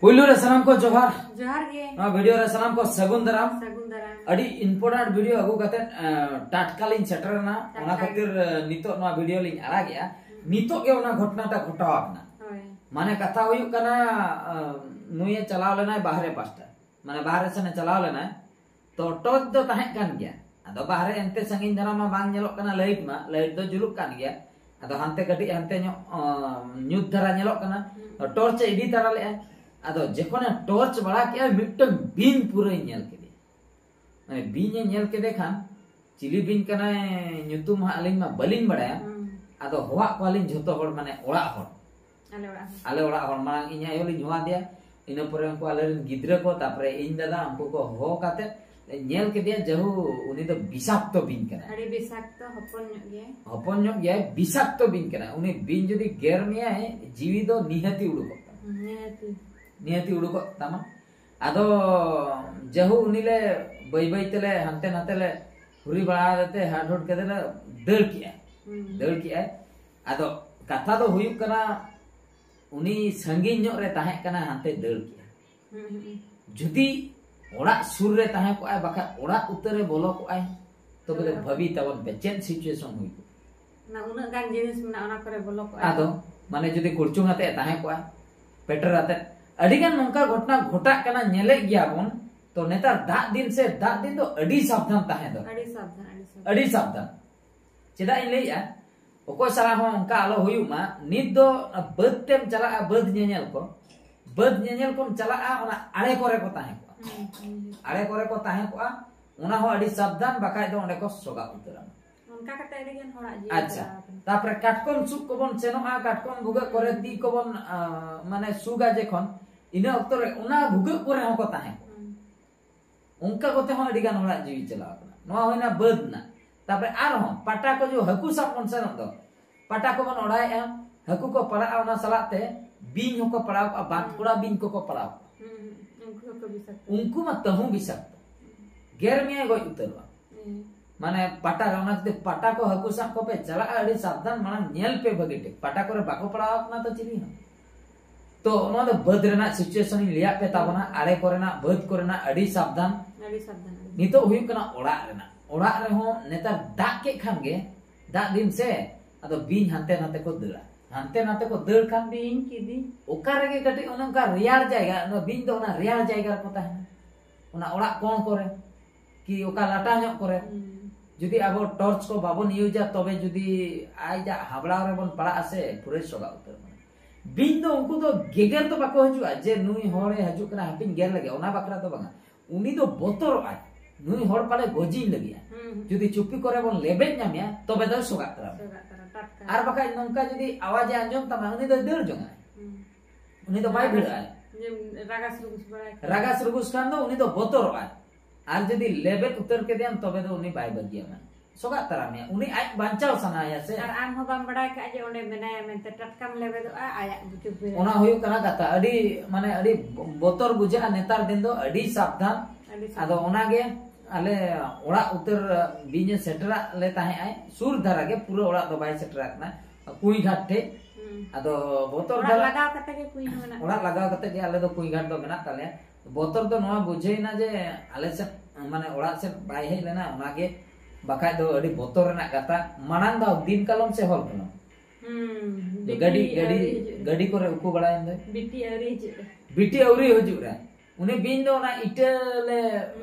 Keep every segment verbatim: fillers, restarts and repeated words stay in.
ᱯᱩᱭᱞᱩ ᱨᱮ ᱥᱟᱱᱟᱢ ᱠᱚ ᱡᱚᱦᱟᱨ᱾ ᱡᱚᱦᱟᱨ ᱜᱮ᱾ ᱱᱚᱣᱟ ᱵᱷᱤᱰᱤᱭᱳ ᱨᱮ ᱥᱟᱱᱟᱢ ᱠᱚ ᱥᱟᱹᱜᱩᱱ ᱫᱟᱨᱟᱢ᱾ ᱥᱟᱹᱜᱩᱱ ᱫᱟᱨᱟᱢ᱾ ᱟᱹᱰᱤ ᱤᱢᱯᱚᱨᱴᱮᱱᱴ ᱵᱷᱤᱰᱤᱭᱳ ᱟᱹᱜᱩ ᱠᱟᱛᱮ ᱴᱟᱴᱠᱟ ᱞᱤᱧ ᱥᱮᱴᱮᱨ ᱮᱱᱟ᱾ ᱚᱱᱟ ᱴᱟᱴᱠᱟ ᱠᱷᱟᱹᱛᱤᱨ ᱱᱤᱛᱚᱜ ᱱᱚᱣᱟ ᱵᱷᱤᱰᱤᱭᱳ ᱞᱤᱧ ᱟᱲᱟᱜᱮᱜᱼᱟ᱾ ᱱᱤᱛᱚᱜ ᱜᱮ ᱚᱱᱟ ᱜᱷᱚᱴᱱᱟᱴᱟ ᱜᱷᱚᱴᱟᱣ ᱟᱠᱟᱱᱟ᱾ ᱦᱳᱭ᱾ ᱢᱟᱱᱮ ᱠᱟᱛᱷᱟ ᱦᱩᱭᱩᱜ ᱠᱟᱱᱟ, ᱱᱩᱭᱮ ᱪᱟᱞᱟᱣ ᱞᱮᱱᱟᱭ ᱵᱟᱦᱨᱮ ᱯᱟᱥᱴᱟ, ᱢᱟᱱᱮ ᱵᱟᱦᱨᱮ ᱥᱮᱱᱮ ᱪᱟᱞᱟᱣ ᱞᱮᱱᱟᱭ᱾ ᱛᱚ ᱴᱚᱨᱪ ᱫᱚ ᱛᱟᱦᱮᱸ ᱠᱟᱱ ᱜᱮᱭᱟ᱾ ᱟᱫᱚ ᱵᱟᱦᱨᱮ ᱮᱱᱛᱮ ᱥᱟᱺᱜᱤᱧ ᱫᱷᱟᱨᱟ ᱢᱟ ᱵᱟᱝ ᱧᱮᱞᱚᱜ ᱠᱟᱱᱟ, ᱞᱟᱭᱤᱴ ᱢᱟ, ᱞᱟᱭᱤᱴ ᱫᱚ ᱡᱩᱞᱩᱜ ᱠᱟᱱ ᱜᱮᱭᱟ᱾ ᱟᱫᱚ ᱦᱟᱱᱛᱮ ᱠᱟᱹᱴᱤᱡ ᱦᱟᱱᱛᱮ ᱧᱚᱜ ᱧᱩᱛ ᱫᱷᱟᱨᱟ ᱧᱮᱞᱚᱜ ᱠᱟᱱᱟ᱾ ᱴᱚᱨᱪ ᱮ ᱤᱫᱤ ᱛᱟᱨᱟ ᱞᱮᱜᱼᱟ᱾ ᱟᱫᱚ ᱡᱚᱠᱷᱚᱱᱮ ᱴᱚᱨᱪ ᱵᱟᱲᱟ ᱠᱮᱜᱼᱟ, ᱢᱤᱫᱴᱟᱝ ᱵᱤᱧ ᱯᱩᱨᱟᱹᱭ ᱧᱮᱞ ᱠᱮᱫᱮᱭᱟ᱾ ᱢᱟᱱᱮ ᱵᱤᱧ ᱮ ᱧᱮᱞ ᱠᱮᱫᱮ ᱠᱷᱟᱱ, ᱪᱤᱞᱤ ᱵᱤᱧ ᱠᱟᱱᱟᱭ ᱧᱩᱛᱩᱢ ᱦᱟᱸᱜ ᱟᱹᱞᱤᱧ ᱢᱟ ᱵᱟᱹᱞᱤᱧ ᱵᱟᱲᱟᱭᱟ᱾ ᱟᱫᱚ ᱦᱚᱦᱚᱣᱟᱜ ᱠᱚᱣᱟᱞᱤᱧ ᱡᱷᱚᱛᱚ ᱦᱚᱲ, ᱢᱟᱱᱮ ᱚᱲᱟᱜ ᱦᱚᱲ᱾ ᱟᱞᱮ ᱚᱲᱟᱜ ᱦᱚᱸ᱾ ᱟᱞᱮ ᱚᱲᱟᱜ ᱦᱚᱲ ᱢᱟᱲᱟᱝ ᱤᱧ ᱟᱭᱳ ᱞᱤᱧ ᱦᱚᱦᱚ ᱟᱫᱮᱭᱟ, ᱤᱱᱟᱹ ᱯᱚᱨᱮ ᱩᱱᱠᱩ ᱟᱞᱮᱨᱮᱱ ᱜᱤᱫᱽᱨᱟᱹ ᱠᱚ, ᱛᱟᱨᱯᱚᱨᱮ ᱤᱧ ᱫᱟᱫᱟ, ᱩᱱᱠᱩ ᱠᱚ ᱦᱚᱦᱚ ᱠᱟᱛᱮ ᱧᱮᱞ ᱠᱮᱫᱮᱭᱟ, ᱡᱟᱹᱦᱩ ᱩᱱᱤ ᱫᱚ ᱵᱤᱥᱟᱠᱛᱚ ᱵᱤᱧ ᱠᱟᱱᱟᱭ᱾ ᱟᱹᱰᱤ ᱵᱤᱥᱟᱠᱛᱚ, ᱦᱚᱯᱚᱱ ᱧᱚᱜ ᱜᱮᱭᱟᱭ᱾ ᱦᱚᱯᱚᱱ ᱧᱚᱜ ᱜᱮᱭᱟᱭ, ᱵᱤᱥᱟᱠᱛᱚ ᱵᱤᱧ ᱠᱟᱱᱟᱭ᱾ ᱩᱱᱤ ᱵᱤᱧ ᱡᱩᱫᱤ ᱜᱮᱨ ᱢᱮᱭᱟᱭ, ᱡᱤᱣᱤ ᱫᱚ ᱱᱤᱦᱟᱹᱛᱤ ᱩᱰᱩᱠᱚᱜ ᱛᱟᱢᱟ᱾ ᱱᱤᱦᱟᱹᱛᱤ᱾ ᱱᱤᱦᱟᱹᱛᱤ ᱩᱰᱩᱠᱚᱜ ᱛᱟᱢᱟ᱾ ᱟᱫᱚ ᱡᱟᱹᱦᱩ ᱩᱱᱤ ᱞᱮ ᱵᱟᱹᱭ ᱵᱟᱹᱭ ᱛᱮᱞᱮ ᱦᱟᱱᱛᱮ ᱱᱟᱛᱮ ᱞᱮ ᱦᱩᱨᱤ ᱵᱟᱲᱟ ᱟᱫᱮ ᱛᱮ ᱦᱟᱰ ᱦᱩᱰ ᱠᱟᱛᱮ ᱞᱮ ᱫᱟᱹᱲ ᱠᱮᱜᱼᱟ᱾ ᱦᱩᱸ᱾ ᱫᱟᱹᱲ ᱠᱮᱜᱼᱟᱭ᱾ ᱟᱫᱚ ᱠᱟᱛᱷᱟ ᱫᱚ ᱦᱩᱭᱩᱜ ᱠᱟᱱᱟ, ᱩᱱᱤ ᱥᱟᱺᱜᱤᱧ ᱧᱚᱜ ᱨᱮ ᱛᱟᱦᱮᱸ ᱠᱟᱱᱟ, ᱦᱟᱱᱛᱮ ᱫᱟᱹᱲ ᱠᱮᱜᱼᱟ᱾ ᱦᱩᱸ, ᱦᱩᱸ, ᱦᱩᱸ᱾ ᱡᱩᱫᱤ ᱚᱲᱟᱜ ᱥᱩᱨ ᱨᱮ ᱛᱟᱦᱮᱸ ᱠᱚᱜᱼᱟᱭ, ᱵᱟᱠᱷᱟᱡ ᱚᱲᱟᱜ ᱩᱛᱟᱹᱨ ᱨᱮ ᱵᱚᱞᱚ ᱠᱚᱜᱼᱟᱭ, ᱛᱚᱵᱮ ᱫᱚ ᱵᱷᱟᱹᱵᱤ ᱛᱟᱵᱚᱱ ᱯᱮ ᱪᱮᱫ ᱥᱤᱪᱩᱭᱮᱥᱚᱱ ᱦᱩᱭ ᱠᱚᱜᱼᱟ᱾ ᱚᱱᱟ ᱩᱱᱟᱹᱜ ᱜᱟᱱ ᱡᱤᱱᱤᱥ ᱢᱮᱱᱟᱜᱼᱟ, ᱚᱱᱟ ᱠᱚᱨᱮ ᱵᱚᱞᱚ ᱠᱚᱜᱼᱟᱭ᱾ ᱟᱫᱚ ᱢᱟᱱᱮ ᱡᱩᱫᱤ ᱠᱩᱲᱪᱩᱝ ᱟᱛᱮ ᱛᱟᱦᱮᱸ ᱠᱚᱜᱼᱟᱭ, ᱯᱮᱴᱮᱨ ᱟᱛᱮ, ᱟᱹᱰᱤ ᱜᱟᱱ ᱱᱚᱝᱠᱟ ᱜᱷᱚᱴᱚᱱᱟ ᱜᱷᱚᱴᱟᱜ ᱠᱟᱱᱟ, ᱧᱮᱞᱮᱫ ᱜᱮᱭᱟ ᱵᱚᱱ᱾ ᱛᱚ ᱱᱮᱛᱟᱨ ᱫᱟᱜ ᱫᱤᱱ ᱥᱮ, ᱫᱟᱜ ᱫᱤᱱ ᱫᱚ ᱟᱹᱰᱤ ᱥᱟᱵᱫᱷᱟᱱ ᱛᱟᱦᱮᱸ ᱫᱚᱨᱠᱟᱨ᱾ ᱟᱹᱰᱤ ᱥᱟᱵᱫᱷᱟᱱ, ᱟᱹᱰᱤ ᱥᱟᱵᱫᱷᱟᱱ᱾ ᱟᱹᱰᱤ ᱥᱟᱵᱫᱷᱟᱱ᱾ ᱪᱮᱫᱟᱜ ᱤᱧ ᱞᱟᱹᱭᱮᱜᱼᱟ, ᱚᱠᱚᱭ ᱥᱟᱞᱟᱜ ᱦᱚᱸ ᱚᱱᱠᱟ ᱟᱞᱚ ᱦᱩᱭᱩᱜ ᱢᱟ᱾ ᱱᱤᱛ ᱫᱚ ᱵᱟᱹᱫᱽ ᱛᱮᱢ ᱪᱟᱞᱟᱜᱼᱟ, ᱵᱟᱹᱫᱽ ᱧᱮᱧᱮᱞ ᱠᱚ, ᱵᱟᱹᱫᱽ ᱧᱮᱧᱮᱞ ᱠᱚᱢ ᱪᱟᱞᱟᱜᱼᱟ, ᱚᱱᱟ ᱟᱲᱮ ᱠᱚᱨᱮ ᱠᱚ ᱛᱟᱦᱮᱸ ᱠᱚᱜᱼᱟ᱾ ᱦᱩᱸ, ᱦᱩᱸ, ᱦᱩᱸ᱾ ᱟᱲᱮ ᱠᱚᱨᱮ ᱠᱚ ᱛᱟᱦᱮᱸ ᱠᱚᱜᱼᱟ, ᱚᱱᱟ ᱦᱚᱸ ᱟᱹᱰᱤ ᱥᱟᱵᱫᱷᱟᱱ, ᱵᱟᱠᱷᱟᱡ ᱫᱚ ᱚᱸᱰᱮ ᱠᱚ ᱥᱚᱜᱟ ᱩᱛᱟᱹᱨᱟ᱾ ᱚᱱᱠᱟ ᱠᱟᱛᱮ ᱟᱹᱰᱤ ᱜᱟᱱ ᱦᱚᱲᱟᱜ ᱡᱤᱣᱤ ᱟᱪᱪᱷᱟ, ᱪᱟᱞᱟᱣ ᱟᱠᱟᱱᱟ᱾ ᱛᱟᱯᱚᱨᱮ ᱠᱟᱴᱠᱚᱢ ᱥᱩᱜ ᱠᱚᱵᱚᱱ ᱥᱮᱱᱚᱜᱼᱟ, ᱠᱟᱴᱠᱚᱢ ᱵᱷᱩᱜᱟᱹᱜ ᱠᱚᱨᱮ ᱛᱤ ᱠᱚᱵᱚᱱ, ᱟᱸ, ᱢᱟᱱᱮ ᱥᱩᱜᱟ ᱡᱮᱠᱷᱚᱱ, ᱤᱱᱟᱹ ᱚᱠᱛᱚ ᱨᱮ ᱚᱱᱟ ᱵᱷᱩᱜᱟᱹᱜ ᱠᱚᱨᱮ ᱦᱚᱸᱠᱚ ᱛᱟᱦᱮᱸ ᱠᱚᱜᱼᱟ᱾ ᱦᱩᱸ᱾ ᱚᱱᱠᱟ ᱠᱚᱛᱮ ᱦᱚᱸ ᱟᱹᱰᱤ ᱜᱟᱱ ᱦᱚᱲᱟᱜ ᱡᱤᱣᱤ ᱪᱟᱞᱟᱣ ᱟᱠᱟᱱᱟ᱾ ᱱᱚᱣᱟ ᱦᱩᱭᱱᱟ ᱵᱟᱹᱫᱽ ᱨᱮᱱᱟᱜ᱾ ᱛᱟᱯᱚᱨᱮ ᱟᱨᱦᱚᱸ ᱯᱟᱴᱟ ᱠᱚ, ᱡᱚ ᱦᱟᱹᱠᱩ ᱥᱟᱵ ᱵᱚᱱ ᱥᱮᱱᱚᱜ ᱫᱚ, ᱯᱟᱴᱟ ᱠᱚᱵᱚᱱ ᱚᱰᱟᱣᱮᱜᱼᱟ, ᱦᱟᱹᱠᱩ ᱠᱚ ᱯᱟᱲᱟᱜᱼᱟ, ᱚᱱᱟ ᱥᱟᱞᱟᱜ ᱛᱮ ᱵᱤᱧ ᱦᱚᱸᱠᱚ ᱯᱟᱲᱟᱣ ᱠᱚᱜᱼᱟ, ᱵᱟᱸᱫᱽ ᱠᱚᱲᱟ ᱵᱤᱧ ᱠᱚᱠᱚ ᱯᱟᱲᱟᱣ ᱠᱚᱜᱼᱟ᱾ ᱦᱩᱸ, ᱦᱩᱸ, ᱩᱱᱠᱩ ᱦᱚᱸᱠᱚ ᱵᱤᱥᱟᱠᱛᱚ᱾ ᱩᱱᱠᱩ ᱢᱟ ᱛᱟᱹᱦᱩ ᱵᱤᱥᱟᱠᱛᱚ, ᱜᱮᱨ ᱢᱮᱭᱟᱭ ᱜᱚᱡ ᱩᱛᱟᱹᱨᱚᱜᱼᱟ᱾ ᱦᱩᱸ᱾ ᱢᱟᱱᱮ ᱯᱟᱴᱟ ᱨᱮ, ᱚᱱᱟ ᱠᱷᱟᱹᱛᱤᱨ ᱯᱟᱴᱟ ᱠᱚ ᱦᱟᱹᱠᱩ ᱥᱟᱵ ᱠᱚᱯᱮ ᱪᱟᱞᱟᱜᱼᱟ, ᱟᱹᱰᱤ ᱥᱟᱵᱫᱷᱟᱱ, ᱢᱟᱲᱟᱝ ᱧᱮᱞ ᱯᱮ ᱵᱷᱟᱹᱜᱤ ᱴᱷᱤᱠ, ᱯᱟᱴᱟ ᱠᱚᱨᱮ ᱵᱟᱠᱚ ᱯᱟᱲᱟᱣ ᱟᱠᱟᱱᱟ ᱛᱚ ᱪᱤᱞᱤ ᱦᱚᱸ᱾ ᱛᱚ ᱱᱚᱣᱟ ᱫᱚ ᱵᱟᱹᱫᱽ ᱨᱮᱱᱟᱜ ᱥᱤᱪᱩᱭᱮᱥᱚᱱ ᱤᱧ ᱞᱟᱹᱭᱟᱫ ᱯᱮ ᱛᱟᱵᱚᱱᱟ᱾ ᱟᱲᱮ ᱠᱚᱨᱮᱱᱟᱜ, ᱵᱟᱹᱫᱽ ᱠᱚᱨᱮᱱᱟᱜ ᱟᱹᱰᱤ ᱥᱟᱵᱫᱷᱟᱱ᱾ ᱟᱹᱰᱤ ᱥᱟᱵᱫᱷᱟᱱ, ᱟᱹᱰᱤ ᱱᱤᱛᱚᱜ ᱦᱩᱭᱩᱜ ᱠᱟᱱᱟ ᱚᱲᱟᱜ ᱨᱮᱱᱟᱜ᱾ ᱚᱲᱟᱜ ᱨᱮᱦᱚᱸ ᱱᱮᱛᱟᱨ ᱫᱟᱜ ᱠᱮᱫ ᱠᱷᱟᱱ ᱜᱮ, ᱫᱟᱜ ᱫᱤᱱ ᱥᱮ, ᱟᱫᱚ ᱵᱤᱧ ᱦᱟᱱᱛᱮ ᱱᱟᱛᱮ ᱠᱚ ᱫᱟᱹᱲᱟ᱾ ᱦᱟᱱᱛᱮ ᱱᱟᱛᱮ ᱠᱚ ᱫᱟᱹᱲ ᱠᱷᱟᱱ ᱵᱤᱧ ᱠᱤᱫᱤᱧ᱾ ᱚᱠᱟ ᱨᱮᱜᱮ ᱠᱟᱹᱴᱤᱡ ᱚᱱᱮ ᱚᱱᱠᱟ ᱨᱮᱭᱟᱲ ᱡᱟᱭᱜᱟ, ᱚᱱᱟ ᱵᱤᱧ ᱫᱚ ᱚᱱᱟ ᱨᱮᱭᱟᱲ ᱡᱟᱭᱜᱟ ᱨᱮᱠᱚ ᱛᱟᱦᱮᱱᱟ, ᱚᱱᱟ ᱚᱲᱟᱜ ᱠᱚᱬ ᱠᱚᱨᱮ, ᱠᱤ ᱚᱠᱟ ᱞᱟᱴᱟ ᱧᱚᱜ ᱠᱚᱨᱮ᱾ ᱦᱩᱸ᱾ ᱡᱩᱫᱤ ᱟᱵᱚ ᱴᱚᱨᱪ ᱠᱚ ᱵᱟᱵᱚᱱ ᱤᱭᱩᱡᱟ, ᱛᱚᱵᱮ ᱡᱩᱫᱤ ᱟᱡᱟᱜ ᱦᱟᱵᱲᱟᱣ ᱨᱮᱵᱚᱱ ᱯᱟᱲᱟᱜᱼᱟ ᱥᱮ, ᱯᱩᱨᱟᱹ ᱥᱚᱜᱟᱜ ᱩᱛᱟᱹᱨ ᱵᱚᱱᱟ᱾ ᱵᱤᱧ ᱫᱚ ᱩᱱᱠᱩ ᱫᱚ ᱜᱮᱜᱮᱨ ᱫᱚ ᱵᱟᱠᱚ ᱦᱤᱡᱩᱜᱼᱟ ᱡᱮ ᱱᱩᱭ ᱦᱚᱲᱮ ᱦᱤᱡᱩᱜ ᱠᱟᱱᱟ, ᱦᱟᱹᱯᱤᱧ ᱜᱮᱨ ᱞᱟᱹᱜᱤᱫ, ᱚᱱᱟ ᱵᱟᱠᱷᱨᱟ ᱫᱚ ᱵᱟᱝᱟ᱾ ᱩᱱᱤ ᱫᱚ ᱵᱚᱛᱚᱨᱚᱜᱼᱟᱭ, ᱱᱩᱭ ᱦᱚᱲ ᱯᱟᱞᱮ ᱜᱚᱡᱤᱧ ᱞᱟᱹᱜᱤᱫᱼᱟ᱾ ᱦᱩᱸ, ᱦᱩᱸ᱾ ᱡᱩᱫᱤ ᱪᱩᱯᱤ ᱠᱚᱨᱮ ᱵᱚᱱ ᱞᱮᱵᱮᱫ ᱧᱟᱢᱮᱭᱟ, ᱛᱚᱵᱮ ᱫᱚᱭ ᱥᱚᱜᱟᱜ ᱛᱟᱨᱟ᱾ ᱥᱚᱜᱟᱜ ᱛᱟᱨᱟ, ᱴᱟᱴᱠᱟ᱾ ᱟᱨ ᱵᱟᱠᱷᱟᱡ ᱱᱚᱝᱠᱟ ᱡᱩᱫᱤ ᱟᱣᱟᱡᱮ ᱟᱸᱡᱚᱢ ᱛᱟᱢᱟ, ᱩᱱᱤ ᱫᱚᱭ ᱫᱟᱹᱲ ᱡᱚᱝᱟᱭ᱾ ᱦᱩᱸ᱾ ᱩᱱᱤ ᱫᱚ ᱵᱟᱭ ᱵᱷᱤᱲᱟᱹᱜᱼᱟᱭ᱾ ᱡᱮ ᱨᱟᱜᱟ ᱥᱩᱨᱜᱩᱥ ᱵᱟᱲᱟᱭ ᱠᱷᱟᱱ᱾ ᱨᱟᱜᱟ ᱥᱩᱨᱜᱩᱥ ᱠᱷᱟᱱ ᱫᱚ ᱩᱱᱤ ᱫᱚ ᱵᱚᱛᱚᱨᱚᱜᱼᱟᱭ᱾ ᱟᱨ ᱡᱩᱫᱤ ᱞᱮᱵᱮᱫ ᱩᱛᱟᱹᱨ ᱠᱮᱫᱮᱭᱟᱢ, ᱛᱚᱵᱮ ᱫᱚ ᱩᱱᱤ ᱵᱟᱭ ᱵᱟᱹᱜᱤᱭᱟᱢᱟ᱾ ᱥᱚᱜᱟᱜ ᱛᱟᱨᱟ ᱢᱮᱭᱟ, ᱩᱱᱤ ᱟᱡ ᱵᱟᱧᱪᱟᱣ ᱥᱟᱱᱟᱭᱟ ᱥᱮ᱾ ᱟᱨ ᱟᱢ ᱦᱚᱸ ᱵᱟᱢ ᱵᱟᱲᱟᱭ ᱠᱟᱜᱼᱟ ᱡᱮ ᱚᱸᱰᱮ ᱢᱮᱱᱟᱭᱟ ᱢᱮᱱᱛᱮ, ᱴᱟᱴᱠᱟᱢ ᱞᱮᱵᱮᱫᱚᱜᱼᱟ, ᱟᱭᱟᱜ ᱵᱩᱡᱩᱜ ᱵᱮᱨᱮᱫ᱾ ᱚᱱᱟ ᱦᱩᱭᱩᱜ ᱠᱟᱱᱟ ᱠᱟᱛᱷᱟ, ᱟᱹᱰᱤ, ᱢᱟᱱᱮ, ᱟᱹᱰᱤ ᱵᱚᱛᱚᱨ ᱵᱩᱡᱷᱟᱹᱜᱼᱟ ᱱᱮᱛᱟᱨ ᱫᱤᱱ ᱫᱚ, ᱟᱹᱰᱤ ᱥᱟᱵᱫᱷᱟᱱ᱾ ᱟᱹᱰᱤ ᱥᱟᱵᱫᱷᱟᱱ᱾ ᱟᱫᱚ ᱚᱱᱟᱜᱮ ᱟᱞᱮ ᱚᱲᱟᱜ ᱩᱛᱟᱹᱨ ᱵᱤᱧᱮ ᱥᱮᱴᱮᱨᱟᱜ ᱞᱮ ᱛᱟᱦᱮᱸᱜ ᱟᱭ, ᱥᱩᱨ ᱫᱷᱟᱨᱟ ᱜᱮ, ᱯᱩᱨᱟᱹ ᱚᱲᱟᱜ ᱫᱚ ᱵᱟᱭ ᱥᱮᱴᱮᱨ ᱟᱠᱟᱱᱟ, ᱠᱩᱸᱭ ᱜᱷᱟᱴ ᱴᱷᱮᱡ᱾ ᱦᱩᱸ᱾ ᱟᱫᱚ ᱵᱚᱛᱚᱨ ᱚᱲᱟᱜ ᱫᱷᱟᱨᱟ ᱞᱟᱜᱟᱣ ᱠᱟᱛᱮ ᱜᱮ ᱠᱩᱸᱭ ᱦᱚᱸ ᱢᱮᱱᱟᱜ᱾ ᱚᱲᱟᱜ ᱞᱟᱜᱟᱣ ᱠᱟᱛᱮ ᱜᱮ ᱟᱞᱮ ᱫᱚ ᱠᱩᱸᱭ ᱜᱷᱟᱴ ᱫᱚ ᱢᱮᱱᱟᱜ ᱛᱟᱞᱮᱭᱟ᱾ ᱵᱚᱛᱚᱨ ᱫᱚ ᱱᱚᱣᱟ ᱵᱩᱡᱷᱟᱹᱣᱮᱱᱟ ᱡᱮ ᱟᱞᱮ ᱥᱮᱫ, ᱢᱟᱱᱮ, ᱚᱲᱟᱜ ᱥᱮᱫ ᱵᱟᱭ ᱦᱮᱡ ᱞᱮᱱᱟ, ᱚᱱᱟᱜᱮ᱾ ᱵᱟᱠᱷᱟᱡ ᱫᱚ ᱟᱹᱰᱤ ᱵᱚᱛᱚᱨ ᱨᱮᱱᱟᱜ ᱠᱟᱛᱷᱟ᱾ ᱢᱟᱲᱟᱝ ᱫᱚ ᱫᱤᱱ ᱠᱟᱞᱚᱢ ᱥᱮ ᱦᱚᱞ ᱠᱟᱞᱚᱢ ᱦᱩᱸ, ᱜᱟᱹᱰᱤ, ᱵᱤᱴᱤ ᱜᱟᱹᱰᱤ, ᱟᱹᱣᱨᱤ ᱦᱤᱡᱩᱜ ᱨᱮ᱾ ᱜᱟᱹᱰᱤ ᱠᱚᱨᱮ ᱩᱠᱩ ᱵᱟᱲᱟᱭᱮᱱ ᱫᱚᱭ᱾ ᱵᱤᱴᱤ ᱟᱹᱣᱨᱤ ᱦᱤᱡᱩᱜ ᱨᱮ᱾ ᱵᱤᱴᱤ ᱟᱹᱣᱨᱤ ᱦᱤᱡᱩᱜ ᱨᱮ᱾ ᱩᱱᱤ ᱵᱤᱧ ᱫᱚ ᱚᱱᱟ ᱤᱴᱟᱹ ᱞᱮ,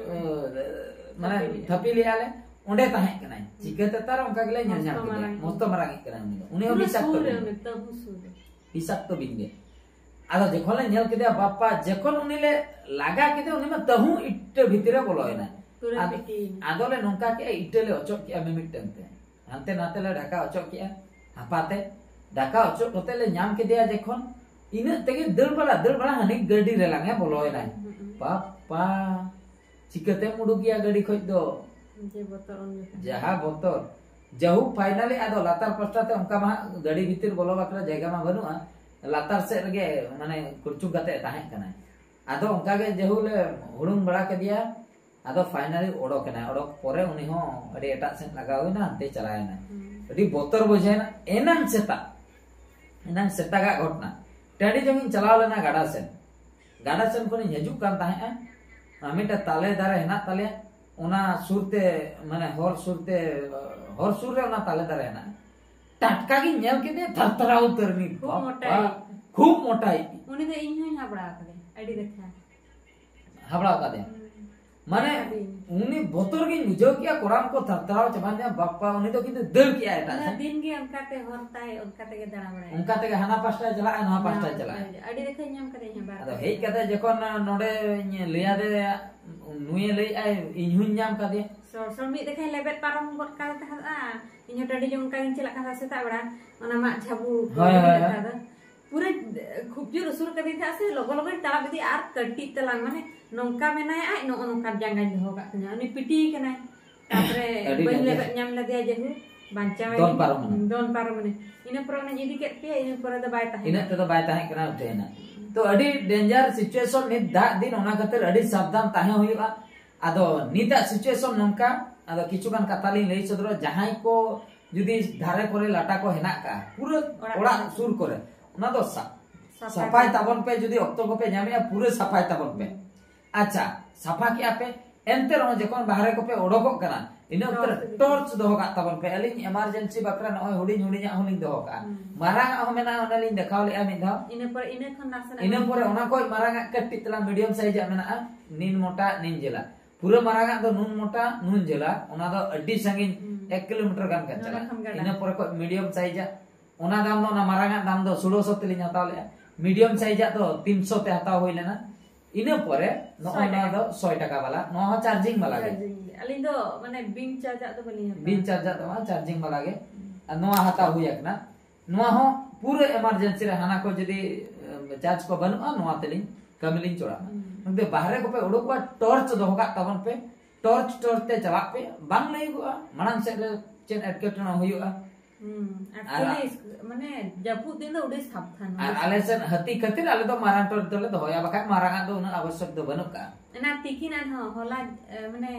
ᱦᱩᱸ᱾ ᱮ, ᱢᱟᱱᱮ, ᱛᱷᱟᱹᱯᱤ ᱞᱮᱜᱼᱟ᱾ ᱛᱷᱟᱹᱯᱤ ᱞᱮᱜᱼᱟ ᱞᱮ, ᱚᱸᱰᱮ ᱛᱟᱦᱮᱸ ᱠᱟᱱᱟᱭ᱾ ᱦᱩᱸ᱾ ᱪᱤᱠᱟᱹᱛᱮ ᱛᱟᱨ ᱚᱱᱠᱟ ᱜᱮᱞᱮ ᱧᱮᱞ ᱧᱟᱢ ᱢᱚᱥᱛᱚ ᱠᱮᱫᱮᱭᱟ᱾ ᱢᱟᱨᱟᱝ᱾ ᱢᱚᱥᱛᱚ ᱢᱟᱨᱟᱝ ᱤᱡ ᱠᱟᱱᱟᱭ ᱩᱱᱤ ᱫᱚ᱾ ᱩᱱᱤ ᱦᱚᱸ ᱯᱩᱨᱟᱹ ᱵᱤᱥᱟᱠᱛᱚ ᱥᱩᱨ ᱨᱮ, ᱵᱤᱧ᱾ ᱩᱱᱤ ᱛᱟᱹᱦᱩ ᱥᱩᱨ ᱨᱮ᱾ ᱵᱤᱥᱟᱠᱛᱚ ᱵᱤᱧ ᱜᱮ᱾ ᱟᱫᱚ ᱡᱚᱠᱷᱚᱱ ᱞᱮ ᱧᱮᱞ ᱠᱮᱫᱮᱭᱟ, ᱵᱟᱯᱟ, ᱡᱚᱠᱷᱚᱱ ᱩᱱᱤ ᱞᱮ ᱞᱟᱜᱟ ᱠᱮᱫᱮ, ᱩᱱᱤ ᱢᱟ ᱛᱟᱹᱦᱩ ᱤᱴᱟᱹ ᱵᱷᱤᱛᱤᱨ ᱨᱮ ᱵᱚᱞᱚᱭᱮᱱᱟᱭ᱾ ᱯᱩᱨᱟᱹ ᱟᱫ-, ᱵᱤᱴᱤ᱾ ᱟᱫᱚ ᱞᱮ ᱱᱚᱝᱠᱟ ᱠᱮᱜᱼᱟ, ᱤᱴᱟᱹ ᱞᱮ ᱚᱪᱚᱜ ᱠᱮᱜᱼᱟ ᱢᱤᱢᱤᱫᱴᱟᱝ ᱛᱮ᱾ ᱦᱟᱱᱛᱮ ᱱᱟᱛᱮ ᱞᱮ ᱰᱷᱟᱠᱟ ᱚᱪᱚᱜ ᱠᱮᱜᱼᱟ, ᱦᱟᱯᱟᱛᱮ᱾ ᱰᱷᱟᱠᱟ ᱚᱪᱚᱜ ᱠᱟᱛᱮ ᱞᱮ ᱧᱟᱢ ᱠᱮᱫᱮᱭᱟ ᱡᱚᱠᱷᱚᱱ, ᱤᱱᱟᱹᱜ ᱛᱮᱜᱮ ᱫᱟᱹᱲ ᱵᱟᱲᱟ, ᱫᱟᱹᱲ ᱵᱟᱲᱟ, ᱦᱟᱹᱱᱤ ᱜᱟᱹᱰᱤ ᱨᱮᱞᱟᱝ ᱮ ᱵᱚᱞᱚᱭᱮᱱᱟᱭ᱾ ᱦᱩᱸ, ᱦᱩᱸ᱾ ᱵᱟᱯᱟ, ᱪᱤᱠᱟᱹᱛᱮᱢ ᱩᱰᱩᱠᱮᱭᱟ ᱜᱟᱹᱰᱤ ᱠᱷᱚᱡ ᱫᱚ? ᱡᱮ ᱵᱚᱛᱚᱨ ᱩᱱ ᱡᱚᱠᱷᱚᱱ᱾ ᱡᱟᱦᱟᱸ ᱵᱚᱛᱚᱨ᱾ ᱡᱟᱦᱩᱠ, finally ᱟᱫᱚ ᱞᱟᱛᱟᱨ ᱯᱟᱥᱴᱟ ᱛᱮ ᱚᱱᱠᱟ ᱢᱟ ᱦᱟᱸᱜ ᱜᱟᱹᱰᱤ ᱵᱷᱤᱛᱤᱨ ᱵᱚᱞᱚ ᱵᱟᱠᱷᱨᱟ ᱡᱟᱭᱜᱟ ᱢᱟ ᱵᱟᱹᱱᱩᱜᱼᱟ, ᱞᱟᱛᱟᱨ ᱥᱮᱫ ᱨᱮᱜᱮ ᱢᱟᱱᱮ ᱠᱩᱲᱪᱩᱝ ᱠᱟᱛᱮ ᱛᱟᱦᱮᱸ ᱠᱟᱱᱟᱭ᱾ ᱟᱫᱚ ᱚᱱᱠᱟ ᱜᱮ ᱡᱟᱦᱩ ᱞᱮ ᱦᱩᱲᱩᱝ ᱵᱟᱲᱟ ᱠᱮᱫᱮᱭᱟ, ᱟᱫᱚ finally ᱚᱰᱚᱠ ᱮᱱᱟᱭ᱾ ᱚᱰᱚᱠ ᱯᱚᱨᱮ ᱩᱱᱤ ᱦᱚᱸ ᱟᱹᱰᱤ ᱮᱴᱟᱜ ᱥᱮᱫ ᱞᱟᱜᱟᱣ ᱮᱱᱟ, ᱦᱟᱱᱛᱮ ᱪᱟᱞᱟᱣ ᱮᱱᱟ᱾ ᱦᱩᱸ᱾ ᱟᱹᱰᱤ ᱵᱚᱛᱚᱨ ᱵᱩᱡᱷᱟᱹᱣ ᱮᱱᱟ᱾ ᱮᱱᱟᱝ ᱥᱮᱛᱟᱜ, ᱮᱱᱟᱝ ᱥᱮᱛᱟᱜᱟᱜ ᱜᱷᱚᱴᱚᱱᱟ, ᱴᱟᱺᱰᱤ ᱡᱚᱝ ᱤᱧ ᱪᱟᱞᱟᱣ ᱞᱮᱱᱟ ᱜᱟᱰᱟ ᱥᱮᱱ᱾ ᱜᱟᱰᱟ ᱥᱮᱱ ᱠᱷᱚᱱᱤᱧ ᱦᱤᱡᱩᱜ ᱠᱟᱱ ᱛᱟᱦᱮᱸᱜᱼᱟ᱾ ᱟᱨ ᱢᱤᱫᱴᱮᱱ ᱛᱟᱞᱮ ᱫᱟᱨᱮ ᱦᱮᱱᱟᱜ ᱛᱟᱞᱮᱭᱟ, ᱚᱱᱟ ᱥᱩᱨ ᱛᱮ, ᱢᱟᱱᱮ ᱦᱚᱨ ᱥᱩᱨ ᱛᱮ, ᱦᱚᱨ ᱥᱩᱨ ᱨᱮ ᱚᱱᱟ ᱛᱟᱞᱮ ᱫᱟᱨᱮ ᱦᱮᱱᱟᱜᱼᱟ᱾ ᱴᱟᱴᱠᱟ ᱜᱤᱧ ᱧᱮᱞ ᱠᱮᱫᱮᱭᱟ, ᱛᱷᱟᱨ ᱛᱷᱟᱨᱟᱣ ᱩᱛᱟᱹᱨ ᱮᱱᱟᱹᱧ᱾ ᱠᱷᱩᱵ ᱵᱟᱵᱟ, ᱢᱚᱴᱟᱭ᱾ ᱠᱷᱩᱵ ᱢᱚᱴᱟᱭ᱾ ᱩᱱᱤ ᱫᱚ ᱤᱧ ᱦᱚᱸᱧ ᱦᱟᱵᱲᱟ ᱟᱠᱟᱫᱮᱭᱟ ᱟᱹᱰᱤ ᱫᱮᱠᱷᱟ᱾ ᱦᱟᱵᱲᱟ ᱟᱠᱟᱫᱮᱭᱟ? ᱦᱩᱸ᱾ ᱢᱟᱱᱮ, ᱟᱹᱰᱤ᱾ ᱩᱱᱤ ᱵᱚᱛᱚᱨ ᱜᱤᱧ ᱵᱩᱡᱷᱟᱹᱣ ᱠᱮᱜᱼᱟ, ᱠᱚᱲᱟᱢ ᱠᱚ ᱛᱷᱟᱨ ᱛᱷᱟᱨᱟᱣ ᱪᱟᱵᱟᱧᱟ, ᱵᱟᱯᱟ, ᱩᱱᱤ ᱫᱚ ᱠᱤᱱᱛᱩ ᱫᱟᱹᱲ ᱠᱮᱜᱼᱟᱭ ᱮᱴᱟᱜ ᱩᱱᱟᱹᱜ ᱥᱮᱫ᱾ ᱫᱤᱱ ᱜᱮ ᱚᱱᱠᱟᱛᱮ ᱦᱚᱨ ᱛᱟᱭ, ᱚᱱᱠᱟ ᱛᱮᱜᱮ ᱫᱟᱬᱟ ᱵᱟᱲᱟᱭᱟ᱾ ᱚᱱᱠᱟ ᱛᱮᱜᱮ ᱦᱟᱱᱟ ᱯᱟᱥᱴᱟᱭ ᱪᱟᱞᱟᱜᱼᱟ, ᱱᱚᱣᱟ ᱯᱟᱥᱴᱟᱭ ᱪᱟᱞᱟᱜᱼᱟ᱾ ᱟᱹᱰᱤ ᱫᱮᱠᱷᱟᱧ ᱧᱟᱢ ᱠᱟᱫᱮᱭᱟ ᱤᱧ ᱦᱚᱸ ᱵᱟᱨ ᱟᱫᱚ ᱯᱮ ᱦᱮᱡ ᱫᱷᱟᱣ᱾ ᱠᱟᱛᱮ ᱡᱚᱠᱷᱚᱱ ᱱᱚᱰᱮᱧ ᱞᱟᱹᱭᱟᱫᱮᱭᱟ, ᱱᱩᱭᱮ ᱞᱟᱹᱭᱮᱜᱼᱟᱭ, "ᱤᱧ ᱦᱚᱸᱧ ᱧᱟᱢ ᱠᱟᱫᱮᱭᱟ᱾" ᱥᱚᱲ ᱥᱚᱲ ᱢᱤᱫ ᱫᱮᱠᱷᱟᱧ ᱞᱮᱵᱮᱫ ᱯᱟᱨᱚᱢ ᱜᱚᱫ ᱠᱟᱫᱮ ᱛᱟᱦᱮᱸᱫᱼᱟ, ᱤᱧ ᱦᱚᱸ ᱴᱟᱺᱰᱤ ᱡᱚᱝ ᱚᱱᱠᱟ ᱜᱤᱧ ᱪᱟᱞᱟᱜ ᱠᱟᱱ ᱛᱟᱦᱮᱸᱫ ᱥᱮᱛᱟᱜ ᱵᱮᱲᱟ, ᱚᱱᱟ ᱢᱟᱜ ᱡᱷᱟᱹᱵᱩ ᱠᱚ ᱦᱳᱭ, ᱦᱳᱭ, ᱦᱳᱭ᱾ ᱱᱮᱛᱟᱨ ᱫᱚ᱾ ᱯᱩᱨᱟᱹ ᱠᱷᱩᱵ ᱡᱳᱨ ᱩᱥᱩᱞ ᱠᱟᱫᱮ ᱛᱟᱦᱮᱸᱫ ᱥᱮ, ᱞᱚᱜᱚ ᱞᱚᱜᱚᱧ ᱛᱟᱲᱟᱢ ᱤᱫᱤ ᱟᱨ ᱠᱟᱹᱴᱤᱡ ᱛᱟᱞᱟᱝ, ᱢᱟᱱᱮ ᱱᱚᱝᱠᱟ ᱢᱮᱱᱟᱭᱟ ᱟᱡ, ᱱᱚᱜᱼᱚ ᱱᱚᱝᱠᱟᱱ ᱡᱟᱸᱜᱟᱧ ᱫᱚᱦᱚ ᱠᱟᱜ ᱛᱤᱧᱟ, ᱩᱱᱤ ᱯᱤᱴᱤ ᱠᱟᱱᱟᱭ᱾ ᱛᱟᱯᱚᱨᱮ ᱟᱹᱰᱤ ᱵᱟᱹᱧ ᱰᱟᱸᱰᱮ᱾ ᱞᱮᱵᱮᱫ ᱧᱟᱢ ᱞᱮᱫᱮᱭᱟ, ᱡᱟᱹᱦᱩ ᱵᱟᱧᱪᱟᱣ ᱫᱚᱱ ᱮᱱᱟᱹᱧ᱾ ᱯᱟᱨᱚᱢ ᱮᱱᱟ᱾ ᱫᱚᱱ ᱯᱟᱨᱚᱢ ᱮᱱᱟᱹᱧ᱾ ᱤᱱᱟᱹ ᱯᱚᱨᱮ ᱚᱱᱟᱧ ᱤᱫᱤ ᱠᱮᱫ ᱛᱮ, ᱤᱱᱟᱹ ᱯᱚᱨᱮ ᱫᱚ ᱵᱟᱭ ᱛᱟᱦᱮᱸ ᱤᱱᱟᱹᱜ ᱠᱟᱱᱟ᱾ ᱛᱮᱫᱚ ᱵᱟᱭ ᱛᱟᱦᱮᱸ ᱠᱟᱱᱟ, ᱩᱴᱷᱟᱹᱭᱮᱱᱟ᱾ ᱛᱚ, ᱟᱹᱰᱤ danger situation ᱱᱤᱛ ᱫᱟᱜ ᱫᱤᱱ, ᱚᱱᱟ ᱠᱷᱟᱹᱛᱤᱨ ᱟᱹᱰᱤ ᱥᱟᱵᱫᱷᱟᱱ ᱛᱟᱦᱮᱸ ᱦᱩᱭᱩᱜᱼᱟ᱾ ᱟᱫᱚ ᱱᱤᱛᱟᱜ situation ᱱᱚᱝᱠᱟ, ᱟᱫᱚ ᱠᱤᱪᱷᱩ ᱜᱟᱱ ᱠᱟᱛᱷᱟ ᱞᱤᱧ ᱞᱟᱹᱭ ᱥᱚᱫᱚᱨᱟ᱾ ᱡᱟᱦᱟᱸᱭ ᱠᱚ ᱡᱩᱫᱤ ᱫᱷᱟᱨᱮ ᱠᱚᱨᱮ ᱞᱟᱴᱟ ᱠᱚ ᱦᱮᱱᱟᱜ ᱠᱟᱜᱼᱟ, ᱯᱩᱨᱟᱹ ᱚᱲᱟᱜ ᱚᱲᱟᱜ ᱠᱚᱨᱮ᱾ ᱥᱩᱨ ᱠᱚᱨᱮ, ᱚᱱᱟ ᱫᱚ ᱥᱟ-, ᱥᱟᱯᱷᱟᱭ ᱥᱟᱯᱷᱟᱭ ᱛᱟᱵᱚᱱ᱾ ᱛᱟᱵᱚᱱ ᱯᱮ, ᱡᱩᱫᱤ ᱚᱠᱛᱚ ᱠᱚᱯᱮ ᱧᱟᱢᱮᱜᱼᱟ, ᱯᱩᱨᱟᱹ ᱥᱟᱯᱷᱟᱭ ᱛᱟᱵᱚᱱ ᱯᱮ᱾ ᱟᱪᱪᱷᱟ, ᱥᱟᱯᱷᱟ ᱠᱮᱜᱼᱟ ᱯᱮ, ᱮᱱᱛᱮ ᱨᱮᱦᱚᱸ ᱡᱚᱠᱷᱚᱱ ᱵᱟᱦᱨᱮ ᱠᱚᱯᱮ ᱚᱰᱚᱠᱚᱜ ᱠᱟᱱᱟ, ᱤᱱᱟᱹ ᱚᱠᱛᱚ ᱨᱮ torch ᱤᱫᱤ᱾ Torch ᱫᱚᱦᱚ ᱠᱟᱜ ᱛᱟᱵᱚᱱ ᱯᱮ᱾ ᱟᱹᱞᱤᱧ emergency ᱵᱟᱠᱷᱨᱟ ᱱᱚᱜᱼᱚᱭ ᱦᱩᱰᱤᱧ ᱦᱩᱰᱤᱧᱟᱜ ᱦᱚᱸᱞᱤᱧ ᱫᱚᱦᱚ ᱠᱟᱜᱼᱟ᱾ ᱦᱩᱸ᱾ ᱢᱟᱨᱟᱝᱟᱜ ᱦᱚᱸ ᱢᱮᱱᱟᱜᱼᱟ, ᱚᱱᱮ ᱞᱤᱧ ᱫᱮᱠᱷᱟᱣ ᱞᱮᱜᱼᱟ ᱢᱤᱫ ᱫᱷᱟᱣ᱾ ᱤᱱᱟᱹ ᱯᱚᱨᱮ, ᱤᱱᱟᱹ ᱠᱷᱚᱱ ᱱᱟᱥᱮᱱᱟᱜ ᱤᱱᱟᱹ ᱯᱚᱨᱮ ᱚᱱᱟ ᱠᱷᱚᱡ ᱢᱟᱨᱟᱝᱟᱜ ᱠᱟᱹᱴᱤᱡ ᱛᱟᱞᱟᱝ medium size ᱟᱜ ᱢᱮᱱᱟᱜᱼᱟ, ᱱᱤᱱ ᱢᱚᱴᱟ, ᱱᱤᱱ ᱡᱮᱞᱟ᱾ ᱯᱩᱨᱟᱹ ᱢᱟᱨᱟᱝᱟᱜ ᱫᱚ ᱱᱩᱱ ᱢᱚᱴᱟ, ᱱᱩᱱ ᱡᱮᱞᱟ, ᱚᱱᱟ ᱫᱚ ᱟᱹᱰᱤ ᱥᱟᱺᱜᱤᱧ, ᱦᱩᱸ᱾ ᱮᱠ kilometer ᱜᱟᱱ ᱜᱟᱱ ᱱᱚᱰᱮ ᱪᱟᱞᱟᱜᱼᱟ᱾ ᱠᱷᱚᱱ ᱜᱟᱰᱟ᱾ ᱤᱱᱟᱹ ᱯᱚᱨᱮ ᱠᱷᱚᱡ medium size ᱟᱜ, ᱚᱱᱟ ᱫᱟᱢ ᱫᱚ, ᱚᱱᱟ ᱢᱟᱨᱟᱝᱟᱜ ᱫᱟᱢ ᱫᱚ ᱥᱳᱞᱳᱥᱚ ᱛᱮᱞᱤᱧ ᱦᱟᱛᱟᱣ ᱞᱮᱜᱼᱟ, medium size ᱟᱜ ᱫᱚ ᱛᱤᱱᱥᱚ ᱛᱮ ᱦᱟᱛᱟᱣ ᱦᱩᱭ ᱞᱮᱱᱟ᱾ ᱤᱱᱟᱹ ᱯᱚᱨᱮ ᱱᱚᱜᱼᱚᱭ ᱥᱚᱭ ᱱᱚᱣᱟ ᱴᱟᱠᱟ᱾ ᱫᱚ ᱥᱚᱭ ᱴᱟᱠᱟ ᱵᱟᱞᱟ, ᱱᱚᱣᱟ ᱦᱚᱸ charging ᱵᱟᱞᱟ ᱜᱮ᱾ Charging ᱜᱮ᱾ ᱟᱹᱞᱤᱧ ᱫᱚ ᱢᱟᱱᱮ ᱵᱤᱱ charge ᱟᱜ ᱫᱚ ᱵᱟᱹᱞᱤᱧ ᱦᱟᱛᱟᱣᱟ᱾ ᱵᱤᱱ charge ᱟᱜ ᱫᱚ ᱵᱟᱝ, charging ᱵᱟᱞᱟ ᱜᱮ᱾ ᱦᱩᱸ᱾ ᱟᱨ ᱱᱚᱣᱟ ᱦᱟᱛᱟᱣ ᱦᱩᱭ ᱟᱠᱟᱱᱟ᱾ ᱱᱚᱣᱟ ᱦᱚᱸ ᱯᱩᱨᱟᱹ emergency ᱨᱮ, ᱦᱟᱱᱟ ᱠᱚ ᱡᱩᱫᱤ, ᱮ, charge ᱠᱚ ᱵᱟᱹᱱᱩᱜᱼᱟ, ᱱᱚᱣᱟ ᱛᱮᱞᱤᱧ ᱠᱟᱹᱢᱤ ᱞᱤᱧ ᱪᱚᱲᱟᱜᱼᱟ᱾ ᱦᱩᱸ᱾ ᱚᱱᱛᱮ ᱵᱟᱦᱨᱮ ᱠᱚᱯᱮ ᱩᱰᱩᱠᱚᱜᱼᱟ, torch ᱫᱚᱦᱚ ᱠᱟᱜ ᱛᱟᱵᱚᱱ ᱯᱮ, torch, torch ᱛᱮ ᱪᱟᱞᱟᱜ ᱯᱮ, ᱵᱟᱝ ᱞᱟᱹᱭᱚᱜᱼᱟ ᱢᱟᱲᱟᱝ ᱥᱮᱫ ᱨᱮ ᱪᱮᱫ ᱮᱴᱠᱮᱴᱚᱬᱮ ᱦᱩᱭᱩᱜᱼᱟ᱾ ᱦᱩᱸ, ᱟᱨ ᱟᱨ police, ᱢᱟᱱᱮ ᱡᱟᱹᱯᱩᱫ ᱫᱤᱱ ᱫᱚ ᱟᱹᱰᱤ ᱥᱟᱵᱫᱷᱟᱱ ᱟᱨ ᱦᱩᱭᱩᱜᱼᱟ᱾ ᱟᱞᱮ ᱥᱮᱫ ᱦᱟᱹᱛᱤ ᱠᱷᱟᱹᱛᱤᱨ ᱟᱞᱮ ᱫᱚ ᱢᱟᱨᱟᱝ torch ᱫᱚᱞᱮ ᱫᱚᱦᱚᱭᱟ, ᱵᱟᱠᱷᱟᱡ ᱢᱟᱨᱟᱝ ᱟᱜ ᱫᱚ ᱩᱱᱟᱹᱜ ᱟᱵᱚᱥᱭᱚᱠ ᱫᱚ ᱵᱟᱹᱱᱩᱜ ᱠᱟᱜᱼᱟ᱾ ᱚᱱᱟ ᱛᱤᱠᱤᱱ ᱟᱨᱦᱚᱸ ᱦᱚᱞᱟ, ᱮ, ᱢᱟᱱᱮ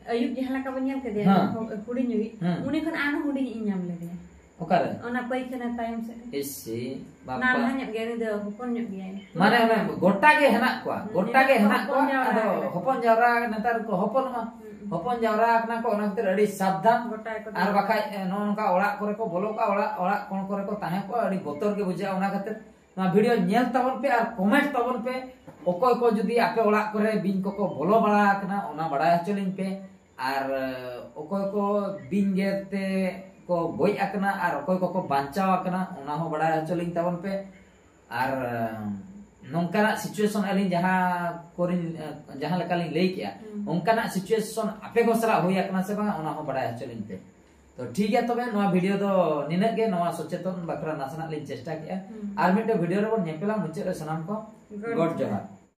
ᱟᱹᱭᱩᱵ ᱡᱟᱦᱟᱸ ᱞᱮᱠᱟ ᱵᱚᱱ ᱧᱮᱞ ᱠᱮᱫᱮᱭᱟ, ᱦᱮᱸ᱾ ᱦᱚ-, ᱦᱩᱰᱤᱧ ᱧᱚᱜᱤᱡ, ᱦᱮᱸ᱾ ᱩᱱᱤ ᱠᱷᱚᱱ ᱟᱨᱦᱚᱸ ᱦᱩᱰᱤᱧ ᱤᱧ ᱧᱟᱢ ᱞᱮᱫᱮᱭᱟ᱾ ᱚᱠᱟᱨᱮ? ᱚᱱᱟ ᱯᱟᱹᱭᱠᱷᱟᱱᱟ ᱛᱟᱭᱚᱢ ᱥᱮᱫ ᱨᱮ᱾ ᱤᱥᱤ ᱱᱟᱱᱦᱟ ᱧᱚᱜ ᱜᱮᱭᱟ, ᱩᱱᱤ ᱫᱚ ᱦᱚᱯᱚᱱ ᱧᱚᱜ ᱜᱮᱭᱟᱭ᱾ ᱢᱟᱱᱮ ᱚᱱᱮ ᱜᱚᱴᱟ ᱜᱮ ᱦᱮᱱᱟᱜ ᱠᱚᱣᱟ, ᱦᱩᱸ, ᱜᱚᱴᱟ ᱜᱮ ᱦᱮᱱᱟᱜ ᱦᱮᱱᱟᱜ ᱠᱚᱣᱟ, ᱠᱚᱣᱟ᱾ ᱦᱚᱯᱚᱱ ᱡᱟᱣᱨᱟ ᱟᱫᱚ ᱟᱠᱟᱱᱟ᱾ ᱦᱚᱯᱚᱱ ᱡᱟᱣᱨᱟ ᱱᱮᱛᱟᱨ ᱠᱚ ᱦᱚᱯᱚᱱᱚᱜᱼᱟ, ᱦᱩᱸ᱾ ᱦᱚᱯᱚᱱ ᱡᱟᱣᱨᱟ ᱟᱠᱟᱱᱟ ᱠᱚ, ᱚᱱᱟ ᱠᱷᱟᱹᱛᱤᱨ ᱟᱹᱰᱤ ᱥᱟᱵᱫᱷᱟᱱ᱾ ᱜᱚᱴᱟ ᱜᱮᱠᱚ ᱟᱨ ᱵᱟᱠᱷᱟᱡ ᱮ, ᱱᱚᱜᱼᱚ ᱱᱚᱝᱠᱟ ᱚᱲᱟᱜ ᱠᱚᱨᱮ ᱠᱚ ᱵᱚᱞᱚ ᱠᱚᱜᱼᱟ, ᱚᱲᱟᱜ ᱚᱲᱟᱜ ᱠᱚᱬ ᱠᱚᱨᱮ ᱠᱚ ᱛᱟᱦᱮᱸ ᱠᱚᱜᱼᱟ, ᱟᱹᱰᱤ ᱵᱚᱛᱚᱨ ᱜᱮ ᱵᱩᱡᱷᱟᱹᱜᱼᱟ᱾ ᱚᱱᱟ ᱠᱷᱟᱹᱛᱤᱨ ᱱᱚᱣᱟ ᱵᱷᱤᱰᱤᱭᱳ ᱧᱮᱞ ᱛᱟᱵᱚᱱ ᱯᱮ ᱟᱨ ᱠᱚᱢᱮᱱᱴ ᱛᱟᱵᱚᱱ ᱯᱮ, ᱚᱠᱚᱭ ᱠᱚ ᱡᱩᱫᱤ ᱟᱯᱮ ᱚᱲᱟᱜ ᱠᱚᱨᱮ ᱵᱤᱧ ᱠᱚᱠᱚ ᱵᱚᱞᱚ ᱵᱟᱲᱟ ᱟᱠᱟᱱᱟ, ᱚᱱᱟ ᱵᱟᱲᱟᱭ ᱦᱚᱪᱚ ᱞᱤᱧ ᱯᱮ᱾ ᱟᱨ ᱮ, ᱚᱠᱚᱭ ᱠᱚ ᱵᱤᱧ ᱜᱮᱨ ᱛᱮ ᱠᱚ ᱜᱚᱡ ᱟᱠᱟᱱᱟ ᱟᱨ ᱚᱠᱚᱭ ᱠᱚᱠᱚ ᱵᱟᱧᱪᱟᱣ ᱟᱠᱟᱱᱟ, ᱚᱱᱟ ᱦᱚᱸ ᱵᱟᱲᱟᱭ ᱦᱚᱪᱚ ᱞᱤᱧ ᱛᱟᱵᱚᱱ ᱯᱮ᱾ ᱟᱨ ᱮ, ᱱᱚᱝᱠᱟᱱᱟᱜ ᱥᱤᱪᱩᱭᱮᱥᱚᱱ ᱟᱹᱞᱤᱧ ᱡᱟᱦᱟᱸ ᱠᱚᱨᱮᱧ ᱮ, ᱡᱟᱦᱟᱸ ᱞᱮᱠᱟᱞᱤᱧ ᱞᱟᱹᱭ ᱠᱮᱜᱼᱟ, ᱦᱩᱸ᱾ ᱚᱱᱠᱟᱱᱟᱜ ᱥᱤᱪᱩᱭᱮᱥᱚᱱ ᱟᱯᱮ ᱠᱚ ᱥᱟᱞᱟᱜ ᱦᱩᱭ ᱟᱠᱟᱱᱟ ᱥᱮ ᱵᱟᱝᱟ, ᱚᱱᱟ ᱦᱚᱸ ᱵᱟᱲᱟᱭ ᱦᱚᱪᱚ ᱞᱤᱧ ᱯᱮ᱾ ᱛᱚ ᱴᱷᱤᱠ ᱜᱮᱭᱟ, ᱛᱚᱵᱮ ᱱᱚᱣᱟ ᱵᱷᱤᱰᱤᱭᱳ ᱫᱚ ᱱᱤᱱᱟᱹᱜ ᱜᱮ, ᱱᱚᱣᱟ ᱥᱚᱪᱮᱛᱚᱱ ᱵᱟᱠᱷᱨᱟ ᱱᱟᱥᱮᱱᱟᱜ ᱞᱤᱧ ᱪᱮᱥᱴᱟ ᱠᱮᱜᱼᱟ᱾ ᱦᱩᱸ᱾ ᱟᱨ ᱢᱤᱫᱴᱮᱱ ᱵᱷᱤᱰᱤᱭᱳ ᱨᱮᱵᱚᱱ ᱧᱮᱯᱮᱞᱟ, ᱢᱩᱪᱟᱹᱫ ᱨᱮ ᱥᱟᱱᱟᱢ ᱠᱚ ᱜᱚᱰ ᱜᱚᱰ ᱡᱚᱦᱟᱨ᱾ ᱡᱚᱦᱟᱨ᱾